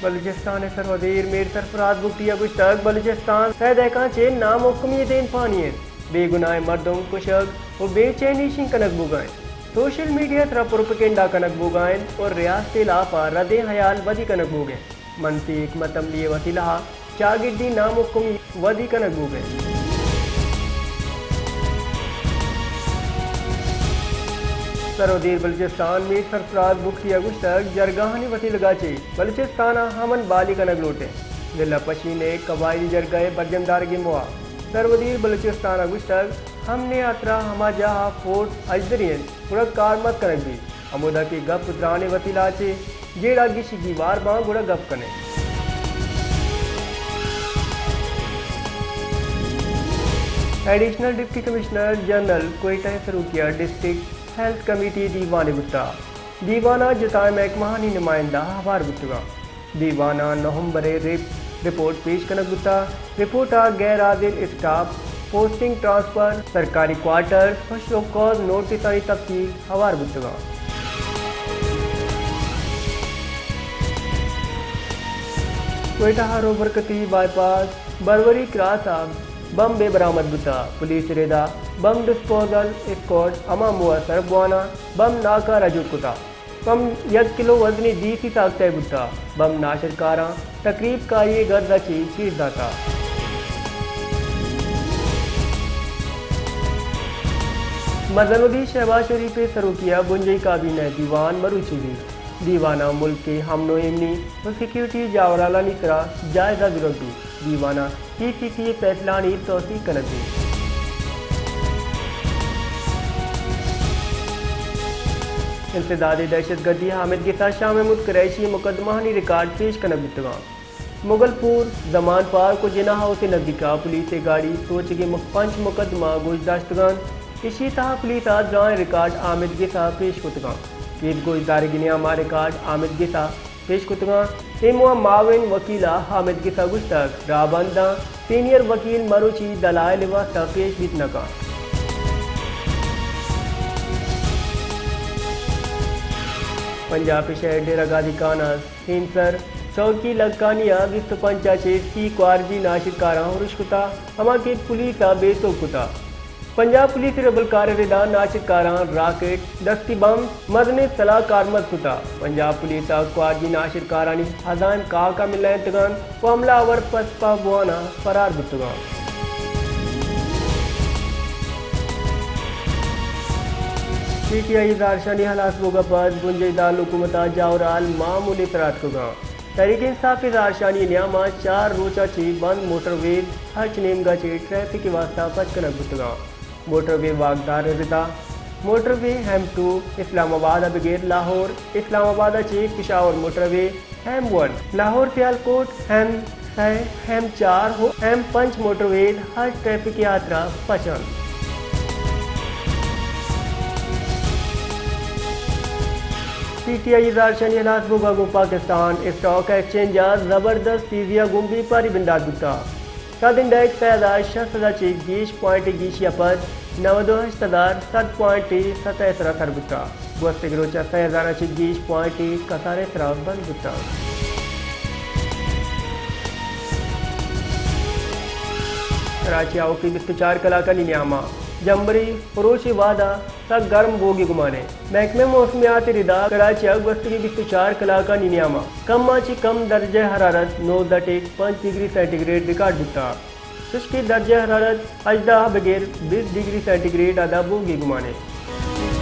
بلوچستان ءِ سروزیر میر سرفراز بگٹی ءَ گوشتگ، بلوچستان سئے دہکاں چہ نامحکمی ءِ دیمپانی اِنت، بے گناہیں مردم کشگ ءُ بے چینی شنگ کنگ بوگ ءَ اِنت۔ سوشل میڈیا ءِ سرا پروپیگنڈا کنگ بوگ ءَ اِنت ءُ ریاست ءِ ھلاپ ءَ ردیں ھیال ودی کنگ بوگ ءَ اِنت۔ منفی حکمت عملی ءِ وسیلہ ءَ چاگردی نامحکمی ودی کنگ بوگ ءَ اِنت۔ سروزیر بلوچستان میر سرفراز بگٹی ءَ گوشتگ، جرگہانی وسیلگ ءَ چہ بلوچستان ءَ امن بحالی کنگ لوٹ اِنت۔ ضلع پشین ءِ قبائلی جرگہ ءِ برجم دارگ ءِ موہ ءَ سروزیر بلوچستان ءَ گوشتگ، امن ءِ ھاترا ھما جاہ ءَ فورس اژدری اِنت، گڑا کارمرز کنگ بیت۔ ھمودا کہ گپ ءُ تران ءِ وسیلہ ءَ چہ جیڑہ گیشی گیوار باں گڑا گپ کن ایں۔ Additional deputy commissioner general Quetta ءِ سروکی ءَ ڈسٹرکٹ ھیلتھ کمیٹی ءِ دیوانے بوتگ۔ دیوان ءَ جتائیں محکمہانی نمائندہ ھوار بوتگ اَنت۔ دیوان ءَ نومبر ءِ رپ-، رپورٹ پیش کنگ بوتگ۔ رپورٹ ءَ غیر حاضر اسٹاف، پوسٹنگ ٹرانسفر، سرکاری کوارٹرز ءُ شو کاز نوٹسانی تفصیل ھوار بوتگ اَنت۔ کوئٹہ ءَ روبرکتی بائی پاس بروری کراس ءَ بمبے برآمد بوتگ۔ پولیس ءِ رد ءَ بم ڈسپوزل اسکواڈ ھما موہ ءَ سر بوان ءَ بم ناکارہ جت کتگ۔ بم یک کلو وزنی دیسی ساکتہ ءِ بوتگ۔ بم ناشرکاراں تقریب کاری ءِ گرد ءَ چہ چیر داتگ۔ مزن الدین شہباز شریف ءِ سروکی ءَ بنجاھی کابینہ ءِ دیوان مروچی بیت۔ دیوان ءَ ملک ءِ امن ءُ ایمنی ءُ سیکورٹی جاورھالانی سرا جائزہ زرگ بیت۔ دیوان ءَ سی سی سی ءِ فیصلہانی توثیق کنگ بیت۔ انسداد دہشت گردی حامد گس ءَ شاہ محمود قریشی ءِ مقدمہانی ریکارڈ پیش کنگ بوتگ اَنت۔ مغل پور، زمان پارک ءُ جناح ہاؤس ءِ نزیک ءَ پولیس ءِ گاڑی سوچگ ءِ مک-، پنچ مقدمہ گوش داشتگ اَنت۔ ایشی ءِ تہا پولیس ءَ دراہیں ریکارڈ حامد گس ءَ پیش کتگ اَنت۔ کیس گوش دارگ ءِ نیام ءَ ریکارڈ حامد گس ءَ پیش کتگ اَنت۔ اے موہ ءَ معاون وکیل ءَ حامد گس ءَ گوشتگ، راہبند آں، سینئر وکیل مروچی دلائل ءِ واستہ پیش بیت نہ کنت۔ پنجاب ءِ شہر ڈیرہ غازی خان ءِ سیمسر چوکی لگکانی ءَ بیست ءُ پنچ ءَ چہ سی کوارجی ناشرکاراں ارش کتگ، ہما کہ پولیس ءَ بے سوب کتگ۔ پنجاب پولیس ءِ ربلکار ءِ رد ءَ ناشرکاراں راکٹ، دستی بم، مزنیں سلاہ کارمرز کتگ۔ پنجاب پولیس ءَ کوارجی ناشرکارانی عزائم کاہک ءَ ملائینتگ اَنت ءُ حملہ آور پسپا بوان ءَ فرار بوتگ اَنت۔ پی ٹی آئی ءِ زہرشانی ہلاس بوگ ءَ پد بنجاہی دارالحکومت ءَ جاورحال معمول ءِ سرا اتکگ اَنت۔ تحریک انصاف ءِ زہرشانی ءِ نیام ءَ چار روچ ءَ چہ بند موٹر ویز ہرچ نیمگ ءَ چہ ٹریفک ءِ واستہ پچ کنگ بوتگ اَنت۔ موٹر وے واکدار ءِ رد ءَ موٹر وے ایم ٹو اسلام آباد ءَ بگر لاہور، اسلام آباد ءَ چہ پشاور موٹر وے ایم ون، لاہور سیالکوٹ ایم سئے، ایم چار ءُ ایم پنچ موٹر ویز ہرچ ٹریفک ءِ ہاترا پچ اَنت۔ پی ٹی آئی ءِ زہرشانی ہلاس بوگ ءَ گوں پاکستان اسٹاک ایکسچینج ءَ زبردست تیزی ءَ گوں بیپاری بندات بوتگ۔ سد انڈیکس سئے ہزار شش سد ءَ چہ گیش پوائنٹ ءِ گیشی ءَ پد نود ءُ ہشت ہزار سد پوائنٹ ءِ سطح ءِ سرا سر بوتگ۔ گوستگیں روچ ءَ سئے ہزار ءَ چہ گیش پوائنٹ ءِ کسار ءِ سرا بند بوتگ۔ کراچی ءَ آؤکیں بیست ءُ چار کلاکانی نیام ءَ جمبری پروش ءِ وہد ءَ سک گرم بوگ ءِ گمان اِنت۔ محکمہ موسمیات ءِ رد ءَ کراچی ءَ گوستگیں بیست ءُ چار کلاکانی نیام ءَ کم ءَ چہ کم درجہ حرارت نوزدہ ٹک پنچ ڈگری سینٹی گریڈ ریکارڈ بوتگ۔ چشکہ درجہ حرارت ہژدہ ءَ بگر بیست ڈگری سینٹی گریڈ ءَ دابوگ ءِ گمان اِنت۔